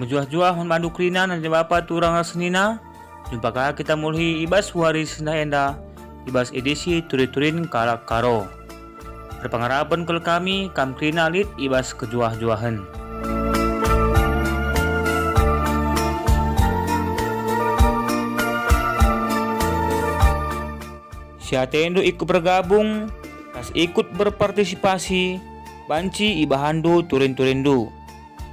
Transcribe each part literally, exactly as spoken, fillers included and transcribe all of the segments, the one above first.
Mejuah-juah man bandu kerina nande bapa turang ras senina. Jumpa ka kita mulihi i bas wari sendah enda, i bas edisi Turi-turin Kalak Karo. Erpengarapen kal kami kam kerina lit i bas kejuah-juahen. Si atendu ikut bergabung ras ikut berpartisipasi, banci ibahanndu turin-turinndu,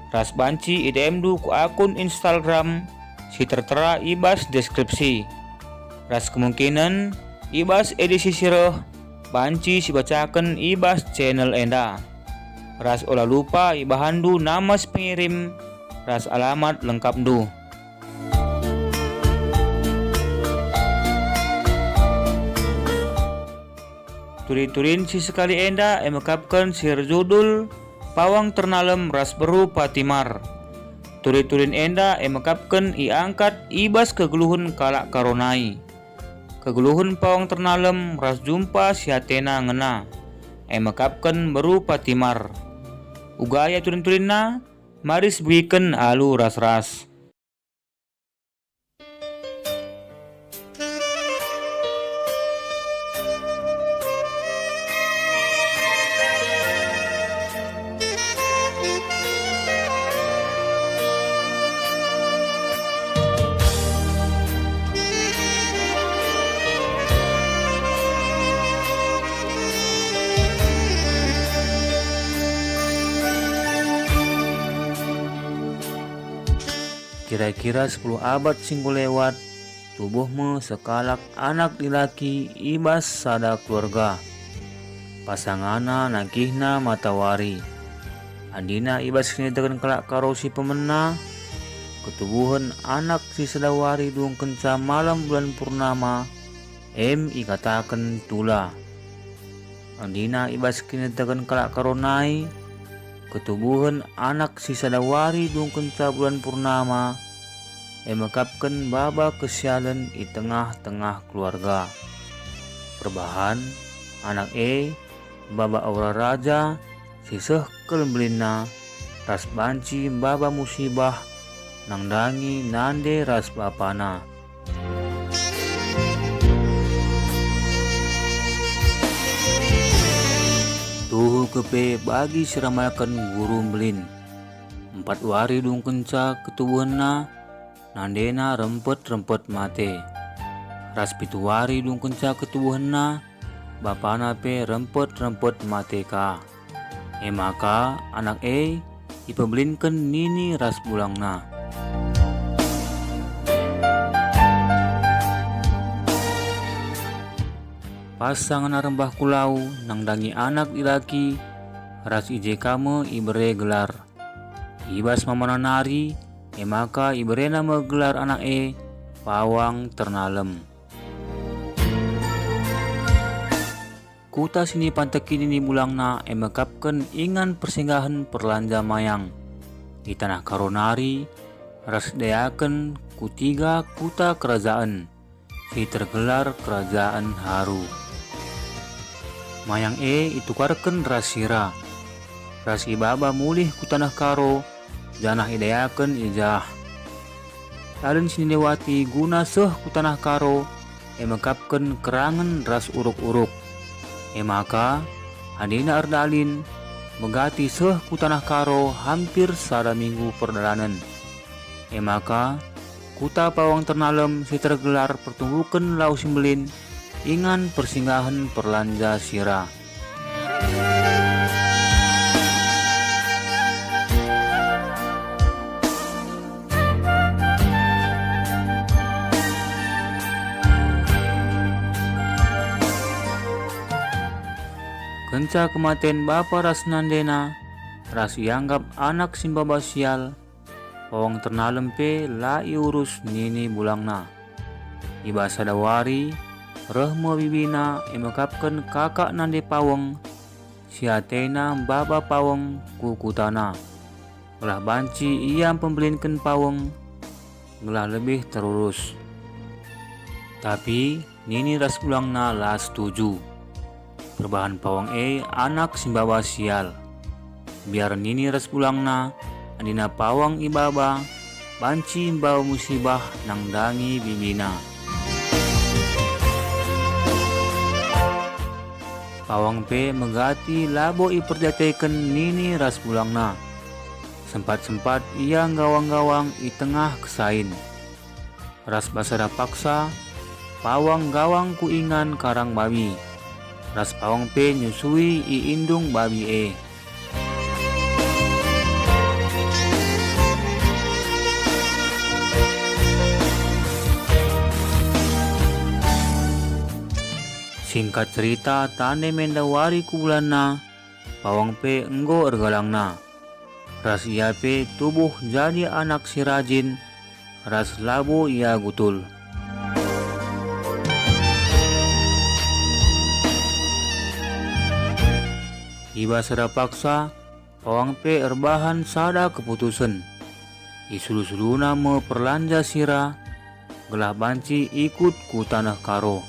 ras banci idemndu ku akun Instagram si tertera i bas deskripsi, ras kemungkinen i bas edisi si reh banci sibacaken i bas channel enda. Ras ola lupa ibahanndu nama si pengirim ras alamat lengkapndu. Turi-turin si sekali enda e mekapken si erjudul Pawang Ternalem ras Beru Patimar. Turi-turin enda e mekapken iangkat i bas kegeluhen kalak Karo nai. Kegeluhen Pawang Ternalem ras jumpa si atena ngena, e mekapken Beru Patimar. Uga ia turin-turinna, mari sibegiken alu ras-ras. Kira-kira sepuluh abad si enggo lewat, tubuh me sekalak anak dilaki i bas sada keluarga. Pasanganna nangkihna matawari. Andina i bas kiniteken kalak Karo si pemena, ketubuhen anak si sada wari dungkenca malam bulan purnama, em ikataken tula. Andina i bas kiniteken kalak Karo nai, ketubuhen anak si sada wari dungkenca bulan purnama, e mekapken baba kesialen i tengah-tengah keluarga. Perbahan, anak e, baba aura raja, si seh kal mbelinna, ras banci maba musibah nandangi nande ras bapana. Tuhu kepe bagi si ramalken guru mbelin. Empat wari dungkenca ketubuhenna, nandena rempet-rempet mate. Ras pitu wari dungkenca ketubuhenna, bapana pe rempet-rempet mate ka. E maka anak e ipebelinken nini ras bulangna. Pas sangana rembah ku lau nandangi anak dilaki, ras i je ka me ibere gelar. I bas mamana nari, e maka iberena me gelar anak e Pawang Ternalem. Kuta si nipantek nini bulangna e mekapken ingan persinggahen perlanja mayang. I tanah Karo nari ras dayaken ku tiga kuta kerajaen si tergelar Kerajaen Haru. Mayang e itukarken ras sira, ras ibaba mulih ku taneh Karo, janah idayaken i jah. Dalan si nilewati guna seh ku taneh Karo e mekapken kerangen ras uruk-uruk. E maka, andina erdalin, megati seh ku taneh Karo hampir sada minggu perdalanen. E maka, kuta Pawang Ternalem si tergelar pertumbuken lau si mbelin ingan persinggahen perlanja sira. Kenca kematen bapa ras nandena, ras ianggap anak si maba sial, pawang ternalem pe la iurus nini bulangna. I bas sada wari, reh me bibina emekapken kakak nande paweng, si atena maba paweng ku kutana, gelah banci ia mpembelinken paweng, gelah lebih terurus. Tapi nini ras bulangna la setuju. Perbahan pawang e anak si maba sial. Biar nini ras bulangna, andina pawang ibaba, banci mbawa musibah nandangi bibina. Pawang pe megati labo iperdiateken nini ras bulangna. Sempat-sempat ia nggawang-nggawang i tengah kesain. Ras bas sada paksa, pawang nggawang ku ingan karang babi, ras pawang pe nyusui i indung babi e. Singkat cerita, tandai me enda wari ku bulanna, pawang pe enggo ergalangna. Ras ia pe tubuh jadi anak si rajin, ras labo ia gutul. I bas sada paksa, pawang pe erbahan sada keputusen. Isulu-suluna me perlanja sira, gelah banci ikut ku taneh Karo.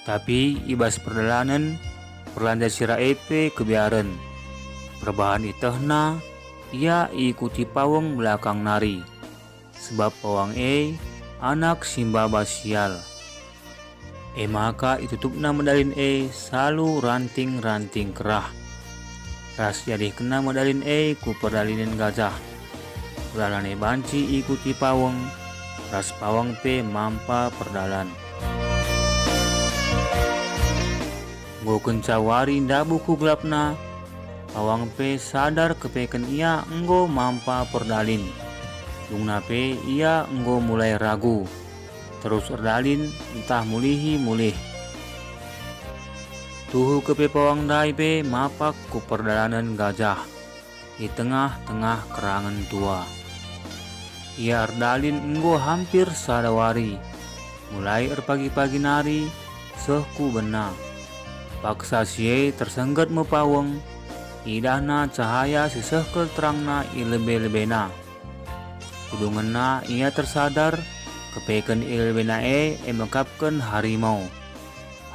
Tapi i bas perdalanen, perlanja sira e pe kebiaren. Perbahan ietehna, ia iikuti paweng belakang nari, sebab pawang e anak si maba sial. E maka itutupna medalin e salu ranting-ranting kerah, ras ialihkenna medalin e ku perdalinen gajah. Gelah lanai banci iikuti paweng, ras pawang pe mampa perdalan. Enggo kenca wari ndabuh ku gelapna, pawang pe sadar kepeken ia enggo mampa perdalin. Dungna pe ia enggo mulai ragu, terus erdalin ntah mulihi mulih. Tuhu kepe pawang ndai pe mapak ku perdalanen gajah i tengah-tengah kerangen tua. Ia erdalin enggo hampir sada wari, mulai erpagi-pagi nari seh ku bena. Paksa si e tersengget me paweng, idahna cahaya si seh kel terangna i lebe-lebena. Kudungenna ia tersadar, kepeken i lebe-lebena e emekapken harimau.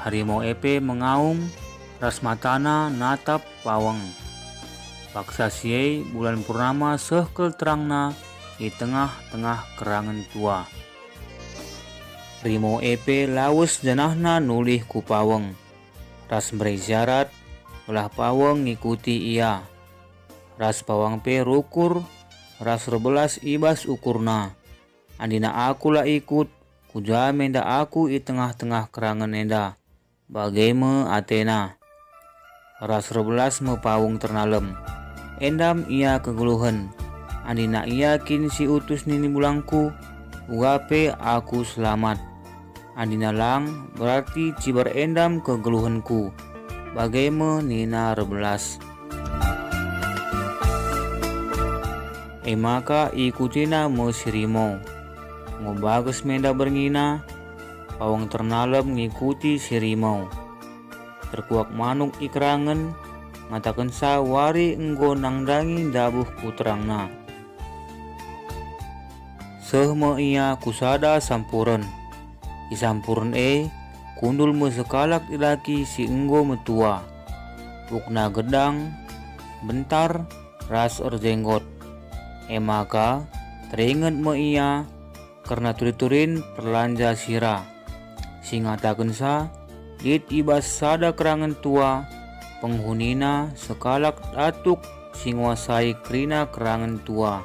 Harimau e pe mengaum ras matana natap paweng. Paksa si e bulan purnama seh kel terangna i tengah-tengah kerangen tua. Rimau e pe lawes janahna nulih ku paweng, ras mbere isyarat, gelah paweng ngikuti ia. Ras pawang pe rukur, ras erbelas i bas ukurna. Andina aku la ikut, ku ja me enda aku i tengah-tengah kerangen enda, bage me atena. Ras erbelas me paweng ternalem. Endam ia kegeluhen. Andina ia kin si utus nini bulangku, uga pe aku selamat. Andina lang, berarti cibar endam kegeluhenku. Bage me nina erbelas. E maka iikutina me si rimau. Enggo bages me enda berngina, paweng ternalem ngikuti si rimau. Terkuak manuk i kerangen, ngatakensa wari enggo nandangi ndabuh ku terangna. Seh me ia ku sada sampuren. I sampuren e kundul me sekalak dilaki si enggo metua. Ukna gedang, bentar, ras erjenggot. E maka teringet me ia kerna turi-turin perlanja sira, si ngatakensa lit i bas sada kerangen tua, penghunina sekalak datuk si nguasai kerina kerangen tua.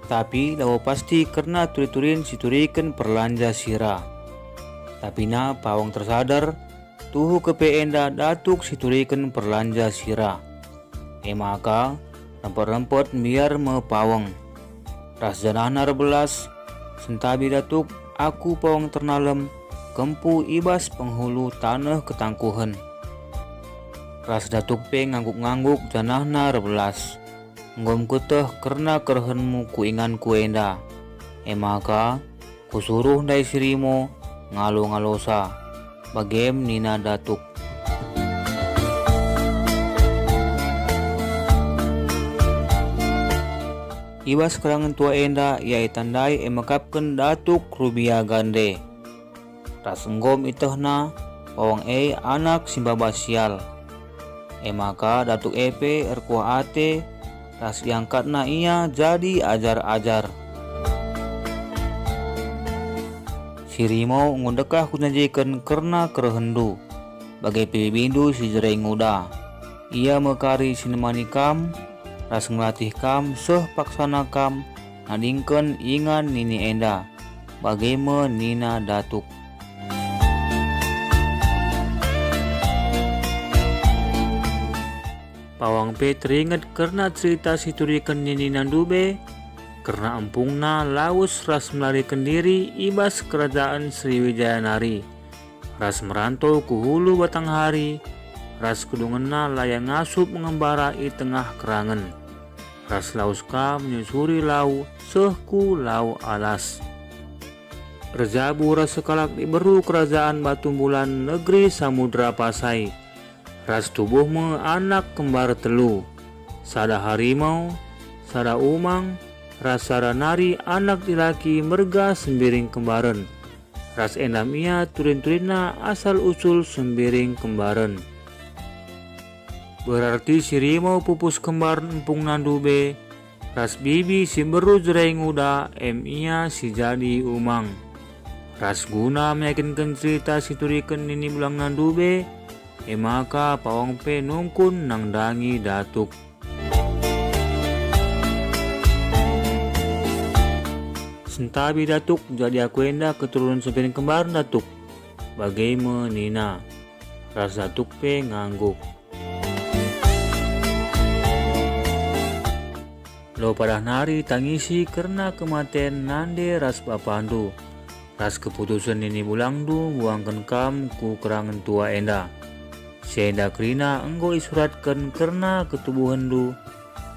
Tapi labo pasti kerna turi-turin si turiken perlanja sira. Tapi na pawang tersadar, tuhu kepe enda datuk si turiken perlanja sira. E maka, rempet-rempet mbiar me paweng. Ras janahna erbelas, sentabi datuk aku paweng ternalem, kempu i bas penghulu taneh ketangkuhen. Ras datuk pe ngangguk-ngangguk janahna erbelas. Enggo meketeh kerna kerehenmu ku inganku enda. E maka, kusuruh ndai si rimo ngalo-ngalosa. Bagem nina datuk. I bas kerangen tua enda ia itandai e mekapken datuk Rubia Gande. Ras enggom itehna pawang e anak si maba sial. E maka datuk e pe erkuah ate, ras iangkatna ia jadi ajar-ajar. Si rimo enggo ndekah kujanjiken kerna kerehenndu, bage pe bibindu si jerai nguda. Ia me kari si nemani kam, ras ngelatih kam seh paksana kam nadingken ingan nini enda. Bage me nina datuk. Pawang pe teringet kerna cerita si ituriken nini Nandube, kerna empungna lawes ras melariken diri i bas kerajaan Sriwijaya nari, ras merantau ku hulu Batanghari, ras kedungenna la ia ngasup ngembara i tengah kerangen, ras lawes ka menyusuri lau seh ku Lau Alas. Erjabu ras sekalak diberu kerajaan Batumbulan negeri Samudra Pasai, ras tubuh me anak kembar telu, sada harimau, sada umang, ras sada nari anak dilaki merga Sembiring Kembaren, ras endam ia turin-turinna asal usul Sembiring Kembaren. Berarti si rimo pupus kembar empung Nandube, ras bibi si mberu jerai nguda em ia si jadi umang. Ras guna meyakinken cerita si ituriken nini bulang Nandube, e maka pawang pe nungkun nandangi datuk. Sentabi datuk, jadi aku enda keturunen Sembiring Kembaren datuk. Bage me nina, ras datuk pe ngangguk. Lo padah nari tangisi kerna kematen nande ras bapandu, ras keputusen nini bulangndu mbuangken kam ku kerangen tua enda. Si enda kerina enggo isuratken kerna ketubuhenndu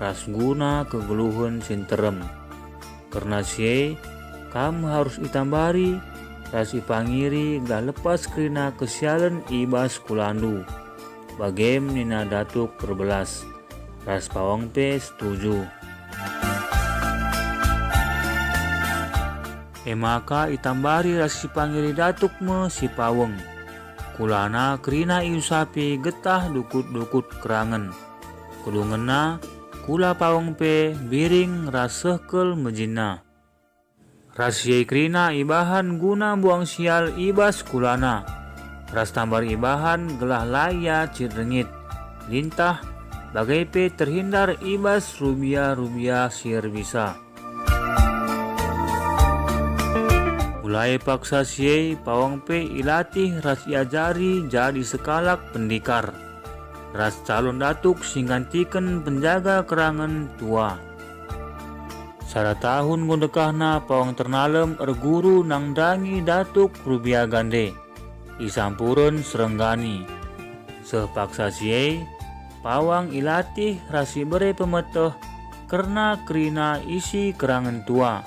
ras guna kegeluhen si nterem. Kerna si e, kam harus itambari ras ipangiri gelah lepas kerina kesialen i bas kulandu. Bagem nina datuk erbelas, ras pawang pe setuju. E maka itambari ras sipangiri datuk me si paweng. Kulana kerina iusapi getah dukut-dukut kerangen. Kedungenna, kula paweng pe biring ras seh kal mejinna. Ras si e kerina ibahan guna mbuang sial i bas kulana, ras tambar ibahan gelah la ia cit rengit, lintah, bage pe terhindar i bas rubia-rubia si erbisa. Mulai paksa si e pawang pe ilatih ras iajari jadi sekalak pendikar, ras calon datuk si nggantiken penjaga kerangen tua. Sada tahun enggo ndekahna pawang Ternalem erguru nandangi datuk Rubia Gande i Sampuren Serenggani. Seh paksa si e, pawang ilatih ras ibere pemeteh kerna kerina isi kerangen tua,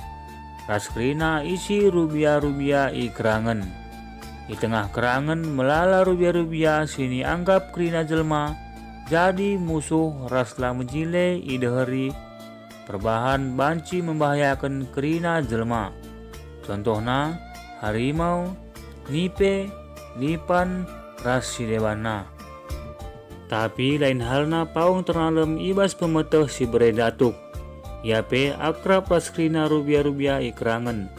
ras kerina isi rubia-rubia i kerangen. I tengah kerangen melala rubia-rubia si nianggap kerina jelma jadi musuh ras la mejile ideheri perbahan banci membahayaken kerina jelma. Contohna, harimau, nipe, lipan, ras si debanna. Tapi lain halna pawang Ternalem i bas pemeteh si bere datuk. Ia pe akrab ras kerina rubia-rubia i kerangen.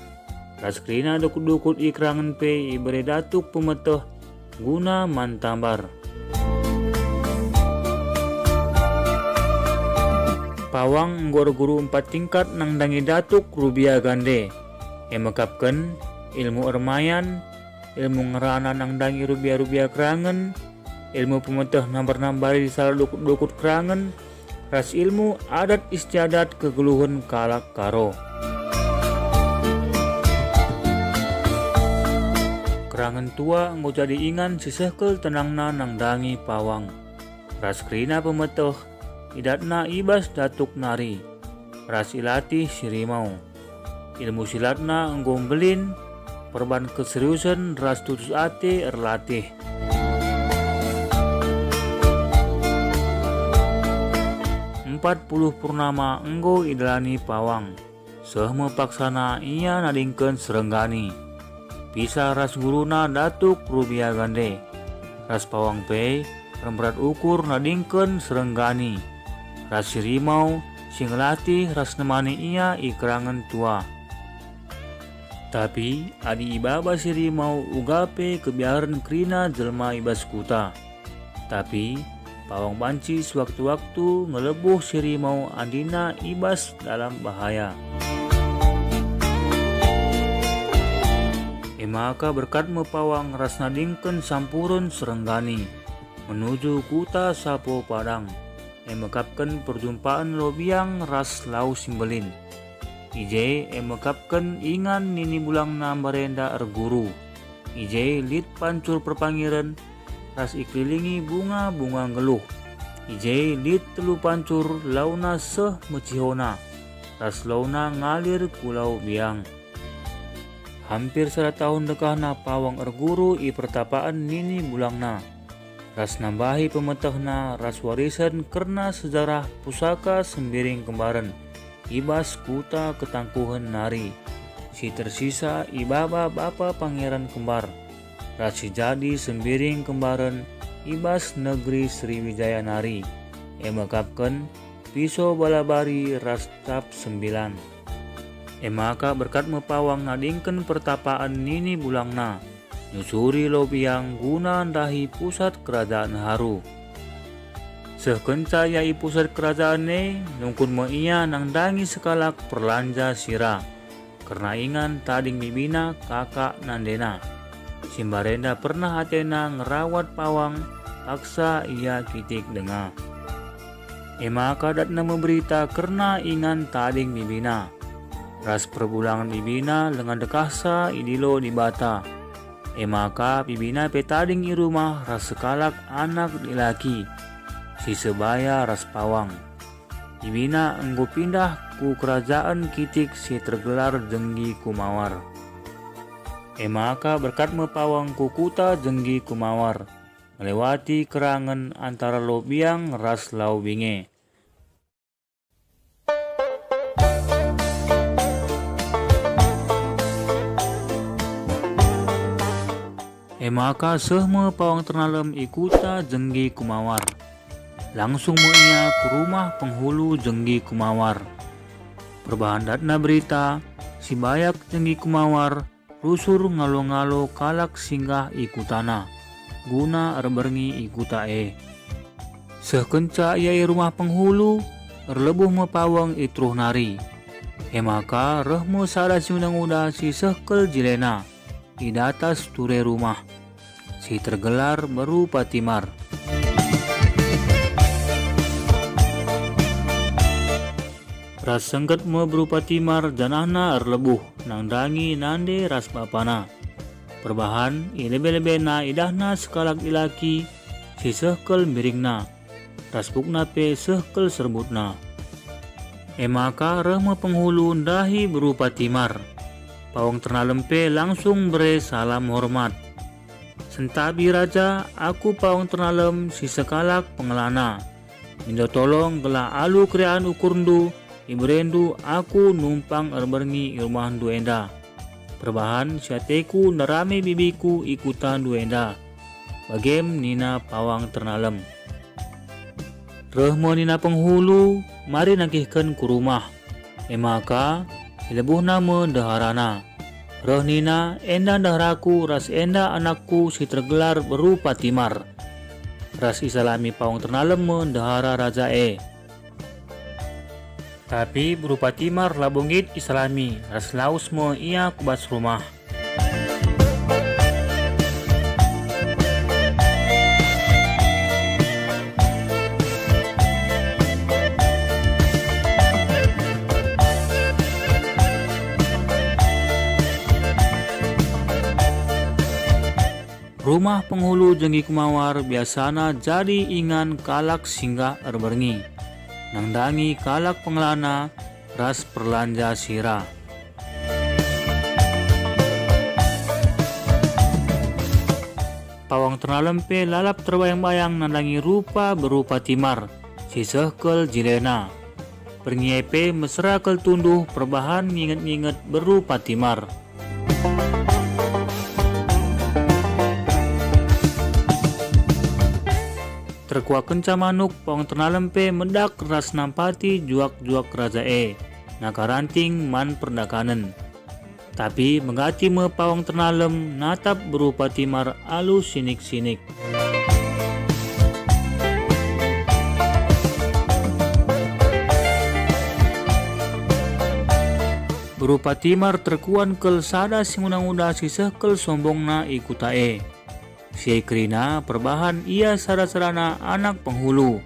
Ras kerina dukut-dukut i kerangen pe ibere datuk pemeteh guna man tambar. Pawang enggo erguru empat tingkat nandangi datuk rubia Gande, e mekapken ilmu ermayan, ilmu ngerana nandangi rubia-rubia kerangen, ilmu pemeteh nambar-nambari salah dukut-dukut kerangen, ras ilmu adat istiadat kegeluhen kalak Karo. Kerangen tua enggo jadi ingan si seh kal tenangna nandangi pawang. Ras kerina pemeteh idatna i bas datuk nari, ras ilatih si rimau. Ilmu silatna enggo mbelin, perban keseriusen ras tutus ate erlatih. Empat puluh purnama enggo idalani pawang. Seh me paksana ia nadingken Serenggani. Pisah ras guruna Datuk Rubia Gande. Ras pawang pe ermberat ukur nadingken Serenggani. Ras si rimau si ngelatih ras nemani ia i kerangen tua. Tapi adi ibaba si rimau uga pe kebiaren kerina jelma i bas kuta. Tapi pawang banci sewaktu-waktu ngelebuh si rimau andina i bas dalam bahaya. E maka berkat me pawang ras nadingken sampuren Serenggani menuju kuta Sapo Padang, e mekapken perjumpaen Lobiang ras Lau Simbelin. I je e mekapken ingan nini bulangna mbarenda erguru. I je lit pancur perpangiren ras ikelilingi bunga-bunga nggeluh. I je lit telu pancur launa seh mecihona, ras launa ngalir ku Lau Biang. Hampir sada tahun dekahna pawang erguru i pertapaen nini bulangna, ras nambahi pemetehna ras warisen kerna sejarah pusaka Sembiring Kembaren i bas kuta Ketangkuhen nari, si tersisa ibaba bapa Pangeran Kembar, ras si jadi Sembiring Kembaren i bas negeri Sriwijaya nari, e mekapken Piso Balabari ras Cap Sembilan. E maka berkat me pawang nadingken pertapaen nini bulangna, nyusuri Lobiang guna ndahi pusat kerajaan Haru. Seh kenca ia i pusat kerajaan e, nungkun me ia nandangi sekalak perlanja sira, kerna ingan tading bibina kakak nandena. Si mbarenda pernah atena ngerawat pawang, paksa ia kitik denga. E maka datna me berita kerna ingan tading bibina, ras perbulangen bibina lenga dekahsa idilo Dibata. E maka bibina pe tading i rumah ras sekalak anak dilaki, si sebaya ras pawang. Bibina enggo pindah ku kerajaan kitik si tergelar Jenggi Kumawar. E maka berkat me pawang ku kuta Jenggi Kumawar, ngelewati kerangen antara Lobiang ras Lau Binge. E maka seh me pawang Ternalem i kuta Jenggi Kumawar. Langsung me ia ku rumah penghulu Jenggi Kumawar. Perbahan datna berita, si bayak Jenggi Kumawar rusur ngalo-ngalo kalak singgah i kutana, guna erberngi i kuta e. Seh kenca ia i rumah penghulu, erlebuh me pawang i teruh nari. E maka reh me sada si nguda-nguda si seh kal jilena i datas ture rumah, si tergelar Beru Patimar. Ras sengget me Beru Patimar janahna erlebuh nandangi nande ras bapana. Perbahan i lebe-lebena idahna sekalak dilaki si seh kal mbiringna, ras bukna pe seh kal serbutna. E maka reh me penghulu ndahi Beru Patimar. Pawang Ternalem pe langsung mbere salam hormat. "Sentabi Raja, aku Pawang Ternalem si sekalak pengelana. Mindo tolong gelah alu keriahen ukurndu, iberendu aku numpang erberngi i rumahndu enda. Perbahan si ateku ndarami bibiku i kutandu enda." Bagem nina Pawang Ternalem. Reh me nina penghulu, mari nangkihken ku rumah. E maka ilebuhna me ndeharana. Reh nina, "Enda ndeharaku ras enda anakku si tergelar Beru Patimar." Ras isalami Pawang Ternalem me ndehara raja e. Tapi Beru Patimar labo nggit isalami, ras lawes me ia ku bas rumah. Rumah penghulu Jenggi Kumawar biasana jadi ingan kalak singgah erberngi, nandangi kalak pengelana ras perlanja sira. Pawang Ternalem pe lalap terbayang-bayang nandangi rupa berupa Timar si seh kal jilena. Berngi e pe mesera kal tunduh perbahan nginget-nginget berupa Timar. Terkuakenca manuk, Pawang Ternalem pe medak ras nampati juak-juak raja e, naka ranting man perdakanen. Tapi megati me Pawang Ternalem natap berupa Timar alu sinik-sinik. Berupa Timar terkuan kal sada si nguda-nguda si seh kal sombongna i kuta e. Si e kerina perbahan ia sada-sadana anak penghulu.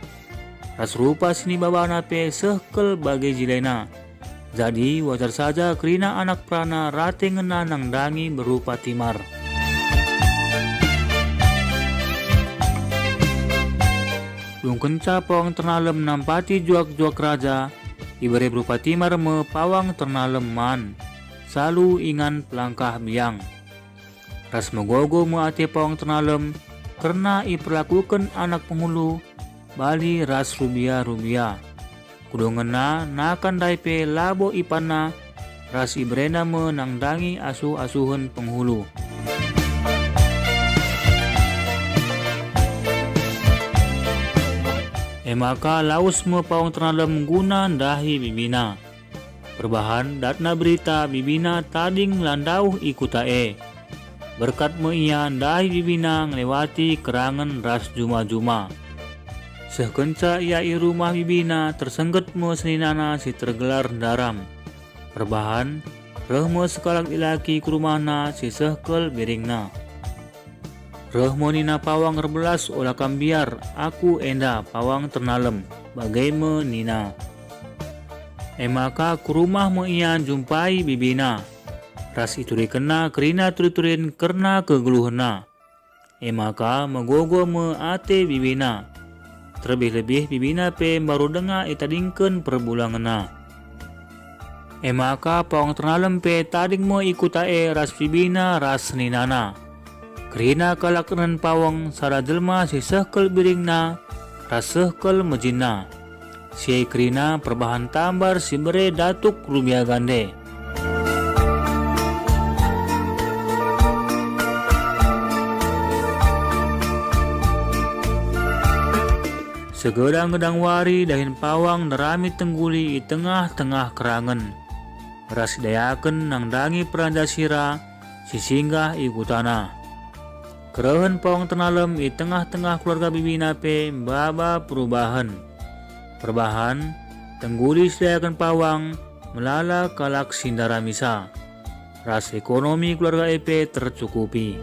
Ras rupa si nibabana pe seh kal bage jilena. Jadi wajar saja kerina anak perana rate ngena nandangi berupa Timar. Dungkenca Pawang Ternalem nampati juak-juak raja, ibere berupa Timar me Pawang Ternalem man, salu ingan pelangkah biang. Ras megogo me ate Pawang Ternalem kerna iperlakuken anak penghulu bali ras rubia-rubia. Kudungenna nakan ndai pe labo ipanna ras iberena me nandangi asuh-asuhen penghulu. E maka lawes me Pawang Ternalem guna ndahi bibina. Perbahan datna berita bibina tading la ndauh i kuta e. Berkat me ia ndahi bibina ngelewati kerangen ras juma-juma. Seh kenca ia i rumah bibina, tersengget me seninana si tergelar Ndaram. Perbahan, reh me sekalak dilaki ku rumahna si seh kal biringna. Reh me nina Pawang erbelas, "Ola kam mbiar, aku enda Pawang Ternalem," bage me nina. E maka ku rumah me ia njumpai bibina, ras iturikenna kerina turi-turin kerna kegeluhenna. E maka megogo me ate bibina. Terlebih-lebih bibina pe mbaru denga itadingken perbulangenna. E maka Pawang Ternalem pe tading me i kuta e ras bibina ras seninana. Kerina kalak enen Pawang sada jelma si seh kal biringna ras seh kal mejinna. Si e kerina perbahan tambar si bere datuk rubia gande. Segedang-gedang wari dahin Pawang nderami tengguli i tengah-tengah kerangen, ras idayaken nandangi perlanja sira si singgah i kutana. Kerehen Pawang Ternalem i tengah-tengah keluarga bibina pe maba perubahen. Perbahan, tengguli si idayaken Pawang melala kalak si ndaramisa, ras ekonomi keluarga e pe tercukupi.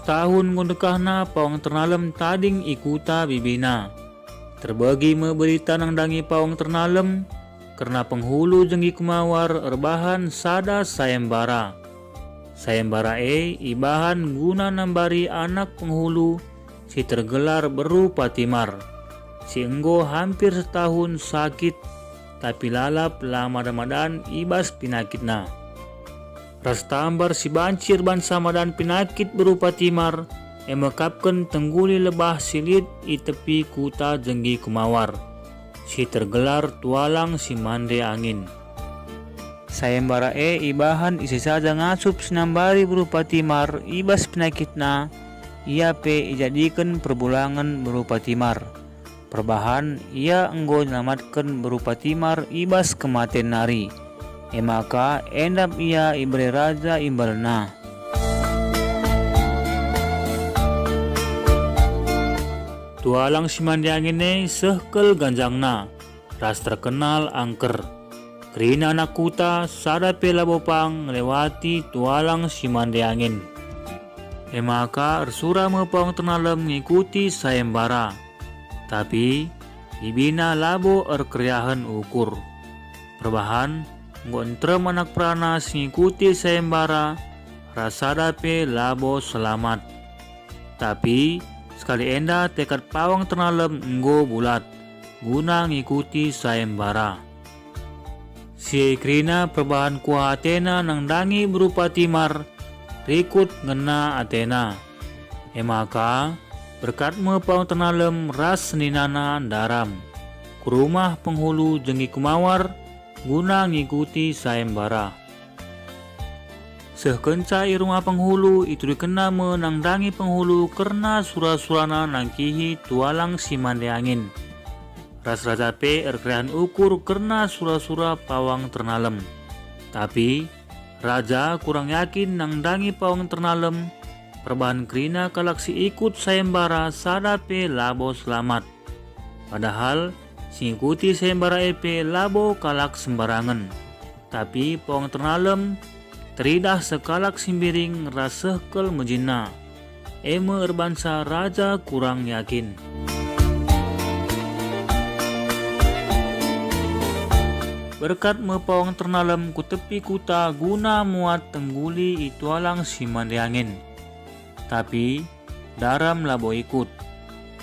Setahun enggo ndekahna Pawang Ternalem tading i kuta bibina. Terbegi me berita nandangi Pawang Ternalem kerna penghulu Jenggi Kumawar erbahan sada sayembara. Sayembara e ibahan guna nambari anak penghulu si tergelar berupa Timar, si enggo hampir setahun sakit, tapi lalap la madan-madan i bas pinakitna. Ras tambar si banci erbahanca madan pinakit berupa Timar, e mekapken tengguli lebah si lit i tepi kuta Jenggi Kumawar, si tergelar Tualang si Mande Angin. Sayembara e ibahan ise saja ngasup si nambari berupa Timar i bas penakitna, ia pe ijadiken perbulangen berupa Timar. Perbahan ia enggo nyelamatken berupa Timar i bas kematen nari. E maka endap ia ibere raja imbalna. Tualang si mande angin e seh kal ganjangna, ras terkenal angker. Kerina anak kuta sada pe labo pang ngelewati Tualang si mande angin. E maka ersura me Pawang Ternalem ngikuti sayembara. Tapi bibina labo erkeriahen ukur. Perbahan, enggo nterem anak perana si ngikuti sayembara, ras sada pe labo selamat. Tapi, sekali enda tekad pawang ternalem enggo bulat, guna ngikuti sayembara. Si e kerina perbahan kuah atena nandangi berupa timar, rikut ngena atena. E maka, berkat me pawang ternalem ras seninana ndaram ku rumah penghulu jenggi kumawar guna ngikuti sayembara. Seh kenca i rumah penghulu, iturikenna me nandangi penghulu kerna sura-surana nangkihi tualang si mande angin. Ras raja pe erkerahen ukur kerna sura-sura pawang ternalem. Tapi, raja kurang yakin nandangi pawang ternalem, perbahan kerina kalak si ikut sayembara sada pe labo selamat. Padahal, si ngikuti sayembara e pe labo kalak sembarangen. Tapi pawang ternalem teridah sekalak si mbiring ras seh kal mejinna, e me erbansa raja kurang yakin. Berkat me pawang ternalem ku tepi kuta guna muat tengguli i tualang si mande angin. Tapi, ndaram labo ikut.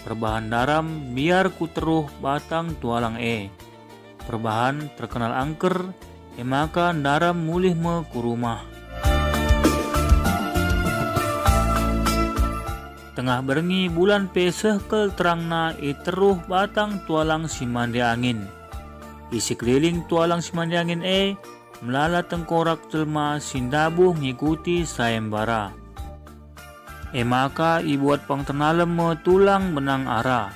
Perbahan ndaram mbiar ku teruh batang tualang e. Perbahan terkenal angker, e maka ndaram mulih me ku rumah. Tengah berngi bulan pe seh kal terangna i teruh batang tualang si mande angin. I sekeliling tualang si mande angin e, melala tengkorak jelma si ndabuh ngikuti sayembara. E maka ibuat pawang ternalem me tulang benang ara,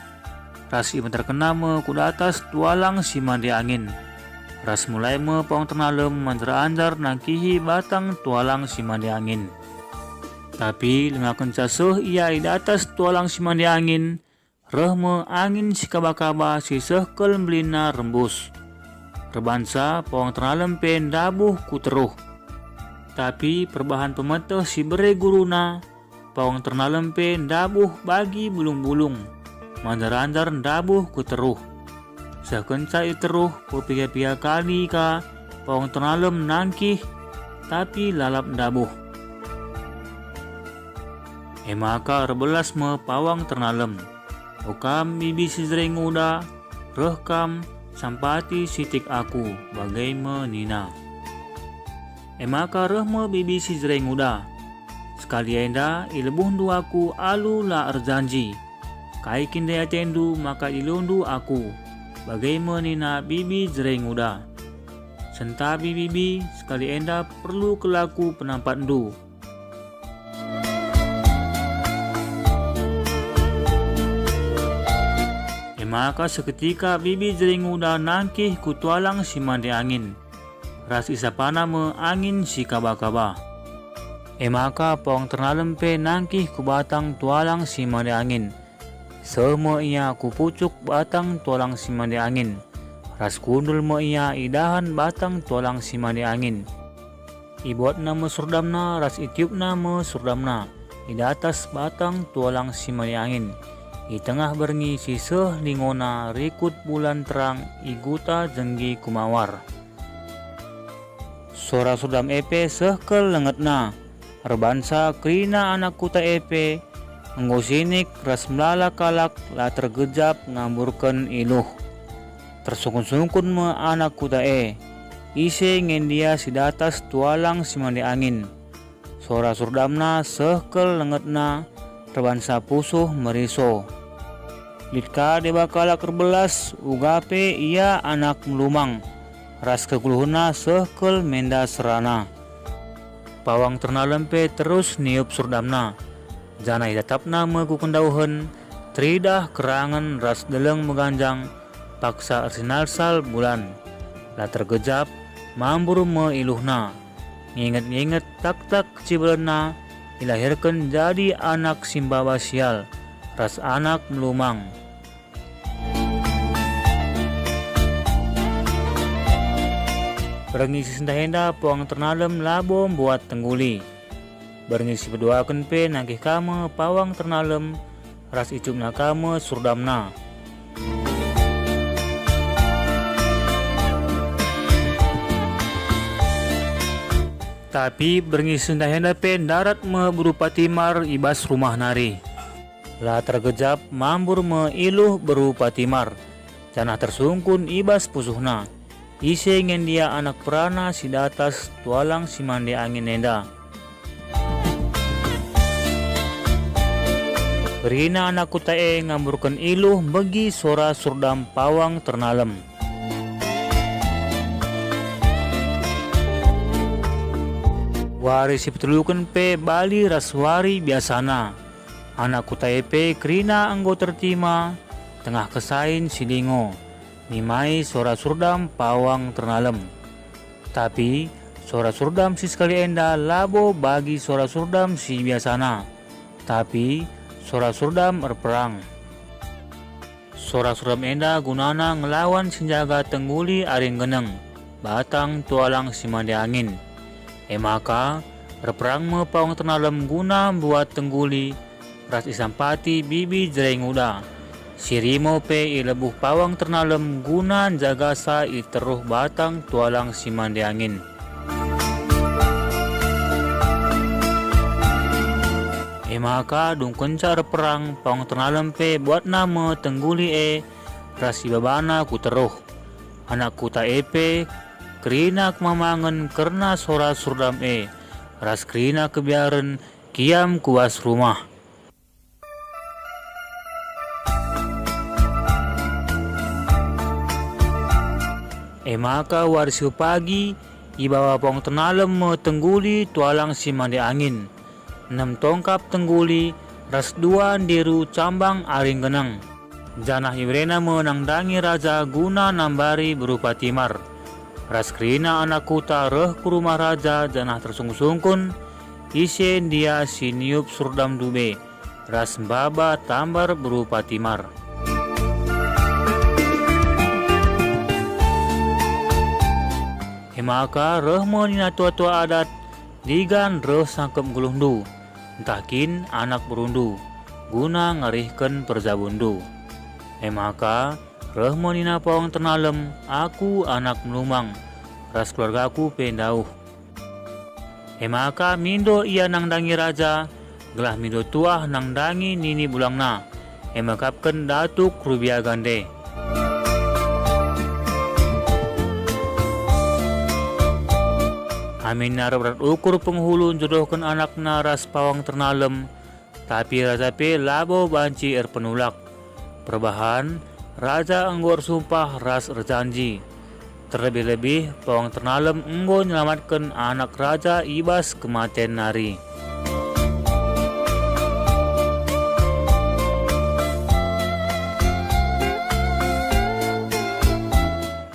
ras ibenterkenna me ku datas tualang si mande angin, ras mulai me pawang ternalem manjar-anjar nangkihi batang tualang si mande angin. Tapi lenga kenca seh ia i datas tualang si mande angin, reh me angin si kaba-kaba si seh kal mbelina rembus. Erbansa pawang ternalem pe ndabuh ku teruh. Tapi perbahan pemeteh si bere guruna, pawang ternalem pe ndabuh bagi bulung-bulung, manjar-anjar ndabuh ku teruh. Seh kenca i teruh, pepiga-piga kali ka pawang ternalem nangkih, tapi lalap ndabuh. E maka erbelas me pawang ternalem. O kam bibi si jere nguda, reh kam, sampati sitik aku, bage me nina. E maka reh me bibi si jere nguda. Sekali enda ilebuhndu aku alu la erjanji. Kai kin ndai atendu maka ilondu aku, bage me nina bibi jere nguda. Sentabi bibi, sekali enda perlu kelaku penampatndu. E maka seketika bibi jere nguda nangkih ku tualang si mande angin, ras isapana me angin si kaba-kaba. E maka pawang ternalem pe nangkih ku batang tualang si mande angin. Seh me ia ku pucuk batang tualang si mande angin, ras kundul me ia i dahan batang tualang si mande angin. Ibuatna me surdamna ras itiupna me surdamna i datas batang tualang si mande angin, i tengah berngi si seh lingona rikut bulan terang i guta jenggi kumawar. Sora surdam e pe seh kal lengetna, erbansa kerina anak kuta e pe enggo sinik ras melala kalak la tergejap ngamburken iluh. Tersungkun-sungkun me anak kuta e, ise nge ndia si datas tualang si mande angin. Sora surdamna seh kal lengetna, erbansa pusuh meriso. Lit ka deba kalak erbelas, uga pe ia anak melumang, ras kegeluhenna seh kal menda serana. Pawang ternalem pe terus niup surdamna, janah itatapna me ku kendauhen, teridah kerangen ras deleng meganjang, paksa ersinalsal bulan. La tergejap, mambur me iluhna. Nginget-nginget taktak kecibelenna, ilahirken jadi anak si maba sial, ras anak melumang. Berngi si sendah enda pawang ternalem labo mbuat tengguli. Berngi si peduaken pe nangkih ka me pawang ternalem, ras icupna ka me surdamna. Tapi berngi sendah enda pe ndarat me beru Patimar i bas rumah nari. La tergejap mambur me iluh beru Patimar, janah tersungkun i bas pusuhna, ise nge ndia anak perana si datas tualang si mande angin enda. Kerina anak kuta e ngamburken iluh mbegi sora surdam pawang ternalem. Wari si peteluken pe bali ras wari biasana. Anak kuta e pe kerina enggo tertima tengah kesain si lingo, nimai sora surdam pawang ternalem. Tapi sora surdam si sekali enda labo bagi sora surdam si biasana, tapi sora surdam erperang. Sora surdam enda gunana ngelawan si njaga tengguli ari nggeneng, batang tualang si mande angin. E maka, erperang me pawang ternalem guna mbuat tengguli ras isampati bibi jerai nguda. Si rimo pe ilebuh pawang ternalem guna njagasa i teruh batang tualang si mande angin. E maka dungkenca erperang pawang ternalem pe buatna me tengguli e ras ibabana ku teruh. Anak kuta e pe kerina kemamangen kerna sora surdam e, ras kerina kebiaren kiam ku bas rumah. E maka wari si pagi ibawa pawang ternalem me tengguli tualang si mande angin, enem tongkap tengguli ras dua ndiru cambang ari nggeneng, janah iberena me nandangi raja guna nambari beru Patimar. Ras kerina anak kuta reh ku rumah raja janah tersungkun-sungkun, ise ndia si niup surdam ndube ras mbaba tambar beru Patimar. E maka reh me nina tua-tua adat, "Digan reh sangkep nggeluhndu, ntah kin anak berundu, guna ngerihken perjabunndu." E maka reh me nina pawang ternalem, "Aku anak melumang, ras keluargaku pe ndauh." E maka mindo ia nandangi raja, gelah mindo tuah nandangi nini bulangna, e mekapken datuk rubia gande. Aminna reh berat ukur penghulu njodohken anakna ras pawang ternalem, tapi raja pe labo banci erpenulak. Perbahan, raja enggo ersumpah ras erjanji. Terlebih-lebih, pawang ternalem enggo nyelamatken anak raja i bas kematen nari.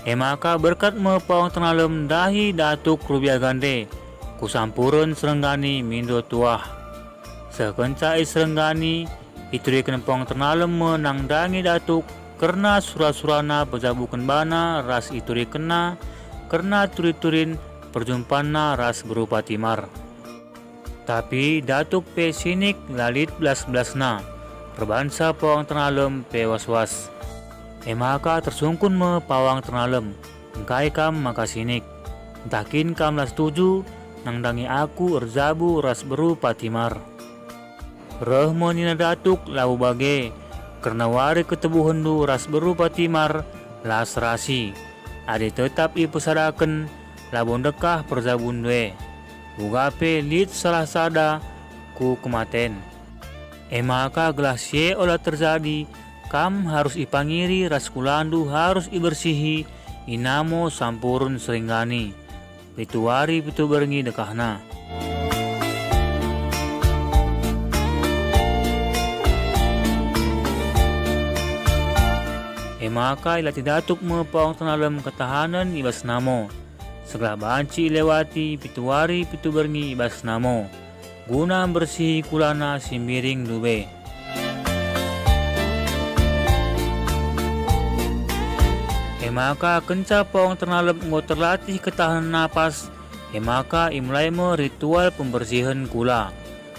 E maka berkat me pawang ternalem ndahi datuk rubia gande, ku sampuren Serenggani mindo tuah. Seh kenca i Serenggani, ituriken pawang ternalem me nandangi datuk kerna sura-surana pejabuken bana ras iturikenna kerna turi-turin perjumpanna ras beru Patimar. Tapi datuk pe sinik la lit belas-belasna, erbansa pawang ternalem pe was-was. E maka tersungkun me pawang ternalem, "Engkai kam maka sinik? Ntah kin kam la setuju nandangi aku erjabu ras beru Patimar?" Reh me nina datuk, "Labo bage, kerna wari ketebuhenndu ras beru Patimar la serasi. Adi tetap ipesadaken, labo ndekah perjabunndu e. Uga pe lit salah sada ku kematen. E maka gelah si e ola terjadi, kam harus ipangiri ras kulandu harus ibersihi, inamo sampuren Serenggani. Pitu wari pitu berngi dekahna." E maka ilatih datuk me pawang ternalem ketahanen i bas namo, segelah banci ilewati pitu wari pitu berngi i bas namo, guna mbersihi kulana si mbiring ndube. E maka kenca pawang ternalem enggo terlatih ketahanen napas, e maka imulai me ritual pembersihen kula.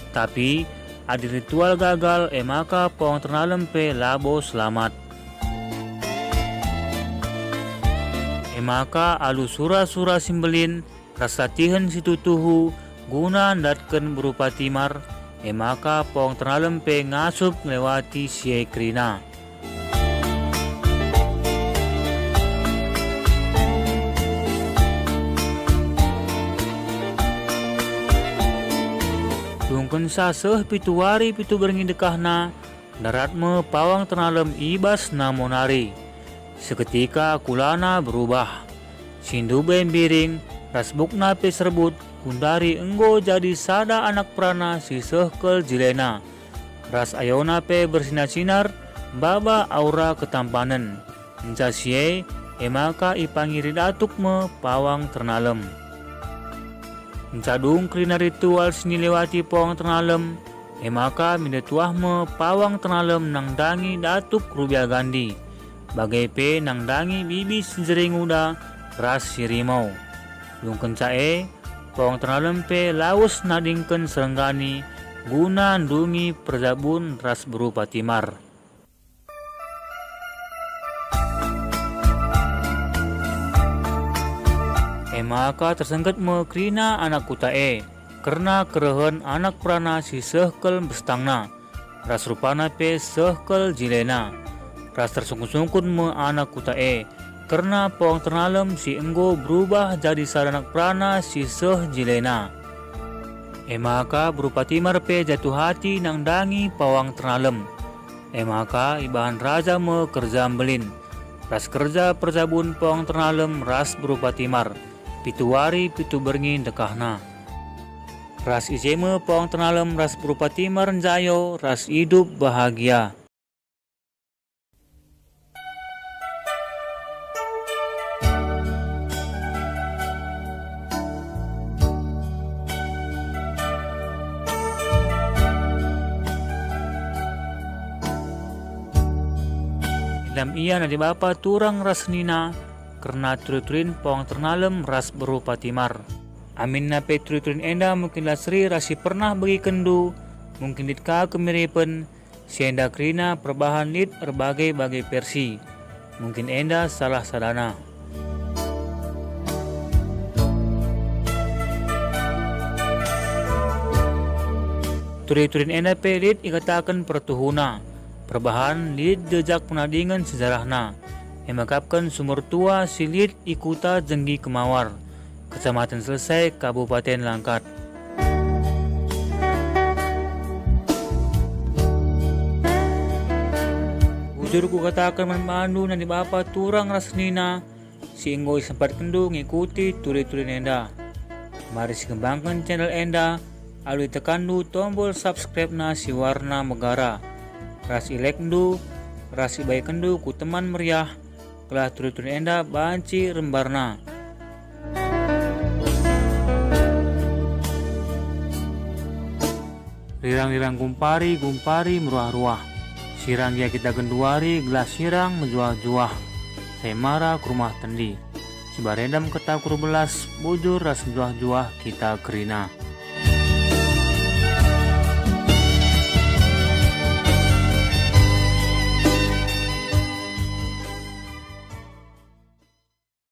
Tapi adi ritual gagal, e maka pawang ternalem pe labo selamat. E maka alu sura-sura si mbelin, ras latihen si tuhu guna ndatken beru Patimar, e maka Pawang Ternalem pe ngasup ngelewati si e kerina. Dungkenca seh pitu wari pitu berngi dekahna, ndarat me Pawang Ternalem i bas Namo nari. Seketika kulana berubah. Si ndube mbiring ras bukna pe serbut, gundari enggo jadi sada anak perana si seh kal jilena. Ras ayona pe bersina-sinar, maba aura ketampanen. Nca si e, e maka ipangiri datuk me Pawang Ternalem. Nca dung kerina ritual si nilewati Pawang Ternalem, e maka minde tuah me Pawang Ternalem nandangi datuk Rubial Gandi, bage pe nandangi bibi si njeri nguda ras si rimau. Dungkenca e, Pawang Ternalem pe lawes nadingken serenggani guna ndungi perjabun ras beru Patimar. E maka tersengket me kerina anak kuta e kerna kerehen anak perana si seh kal mbestangna, ras rupana pe seh kal jilena. Ras tersungkun-sungkun me anak kuta e kerna Pawang Ternalem si enggo berubah jadi sada anak perana si seh jilena. E maka beru Patimar pe jatuh ati nandangi Pawang Ternalem. E maka ibahan raja me kerja mbelin, ras kerja perjabun Pawang Ternalem ras beru Patimar, pitu wari pitu berngi ndekahna. Ras i je me Pawang Ternalem ras beru Patimar njayo ras idup bahagia. Iendam ia nadi bapa turang ras senina kerna turi-turin Pawang Ternalem ras beru Patimar. Aminna pe turi-turin enda mungkin la seri ras si pernah begikenndu, mungkin lit ka kemiripen, si enda kerina perbahan lit erbage-bage versi. Mungkin enda salah sadana. Turi-turin enda pe lit ikataken pertuhuna, perbahan lit jejak penadingen sejarahna, e mekapken sumur tua si lit i kuta Jenggi Kemawar, Kecamatan Selesai, Kabupaten Langkat. Bujur kukataken man bandu nande bapa turang ras senina, si enggo isempatkenndu ngikuti turi-turin enda. Mari sikembangken channel enda alu itekanndu tombol subscribe-na si warna megara, ras i-like-ndu, ras ibagikenndu ku teman meriah, gelah turi-turin enda banci rembarna. Rirang-rirang gumpari, gumpari meruah-ruah. Sirang gia kita genduari, gelah sirang mejuah-juah. Sai mara ku rumah tendi. Sibarendam keta ku erbelas, bujur ras mejuah-juah kita kerina.